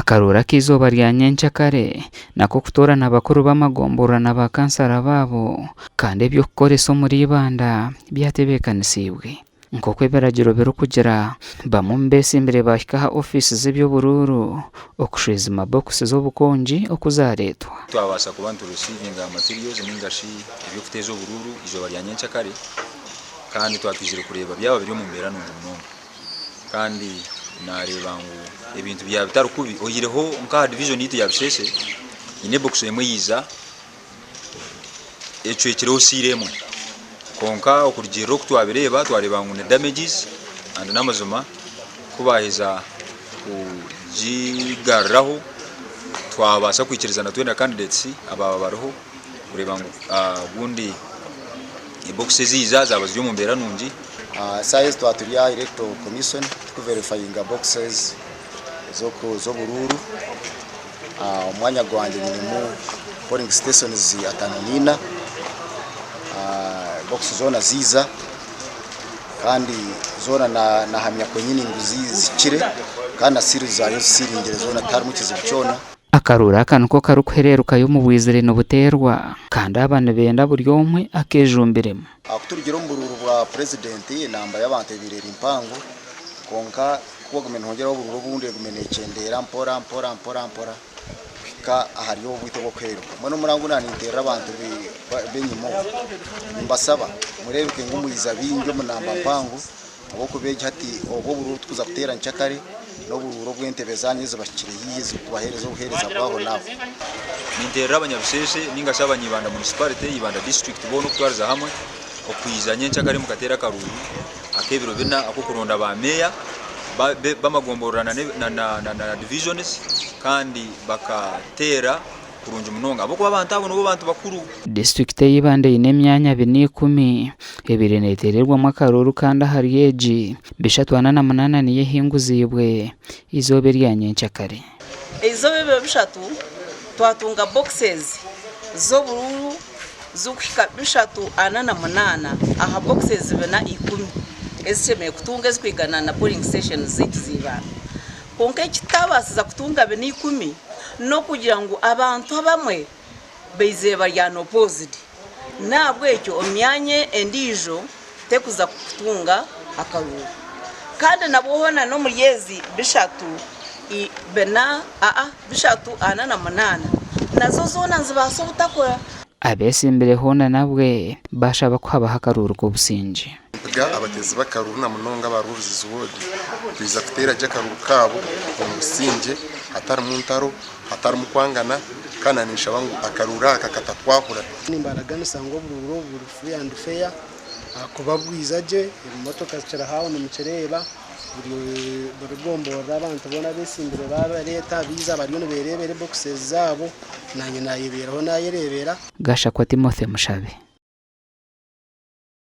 Akaruuru ak'eizooba rya nyencakare nak'okutoorana abakuru b'amagomborora na ba kansara baabo kandi eby'okukoresa omuri Ibanda byatebeekanisiibwe. Nk'oku ebiragiro birikugira, bamwe omu beetsimbire baahika aha ofiisi z'eby'oburuuru okushwijuma bokisi z'obukongi oku zaareetwa. Twabaasa kuba nitu receiving materials ninga shi eby'okuteeza oburuuru eizooba rya nyencakare kandi twaba twizire kureeba byaba biri omu mbeera nungi munonga. Kandi naareeba ngu ebintu byaba bitari kubi oihireho nk'aha divijoni yaitu ya Busheeshe haine ebokisi emwe yaija ecwekireho siiro emwe kwonka okurugiirira oku twabireeba twareeba ngu ni damages and n'amazima ku baaheza kugigaruraho twabaasa kwikirizana twena candidates abaaba bariho kureeba ngu obundi ebokisi eziija zaaba ziri omu mbeera nungi. Shaaha ezi twaba turi aha Electoral Commission turikuverifayinga boxes z'oburuuru. Omu mwanya gwangye nyinemu polling stations 54. Box zoona ziiza kandi zoona nahamya kwenyini ngu zihikire kandi na seal zaayo zisiringire zoona tiharimu kizibu kyona. Akaruuru aka niko karikuhereerukayo omu bwizire nibuteerwa kandi aba nibenda buri omwe akeejumbiremu. Ku turugire omu buruuru bwa purezidenti enamba y'abantu ebaire eri mpango kwonka ku ogume nohongyeraho oburuuru obundi egume nekyendeera mpora mpora mpora mpora kuhika ahari obu obwite obw'okuhereruka. Mbwenu omurango ogu ninteerera abantu b'enyima oku nimbasaba mureebeke ngu mwiza baingi omu namba mpango ahabw'okuba egi hati obu oburuuru obu turikuza kuteera nkyakare n'oburuuru obw'entebe zaanyu ezibahikire haihi ezirikubaheereza obuheereza bw'aho n'aho. Ninteerera abanyabusheeshe ninga shi abanya Ibanda Municipality, Ibanda District boona okutwariza hamwe okwija nyenkyakare mukateera akaruuru ak'ebiro bina ak'okuronda ba meeya b'amagomborora na divisions kandi bakateera kurungi munonga ahabw'okuba abantu abo nibo bantu bakuru. Disiturikiti eya Ibanda eine emyanya 410 ebaire neeteererwamu akaruuru kandi ahari egi, 348 niyo ehinguziibwe eizooba erya nyenkyakare. Eizooba ebiro bishatu twatunga boxes z'oburuuru zirikuhika 348 aha boxes 410 ezishemereire kutunga ezirikwigana na polling stations zaitu za Ibanda. Kwonka ekitutabaasiza kutunga 410 n'okugira ngu abantu abamwe baizire bari unopposed n'ahabw'ekyo omu myanya endiijo terikuza kutunga akaruuru. Kandi nabwo hoona n'omuri ezi bishatu bina aa 348 nazo zoona nizibaasa obutakora. Abeesimbire hoona nabwe baashaba ku habaho akaruuru k'obusingye. Mpiga abateezi b'akaruuru na munonga aba Rurizi Ward kwija kuteera gye akaruuru kaabo omu busingye hatarimu ntaro, hatarimu kwangana kandi na ninshaba ngu akaruuru aka katatwahura. Nimbaraganisa ngu oburuuru obu buri free and fair ahakuba bwiza gye, ebimotoka zikiri aho nimukireeba, buri gomborora abantu boona abesimbire babareeta baija bariyo nibereebera ebokisi zaabo, nanye nayebeeraho nayereebera. Gashakwa Timothy Mushabe.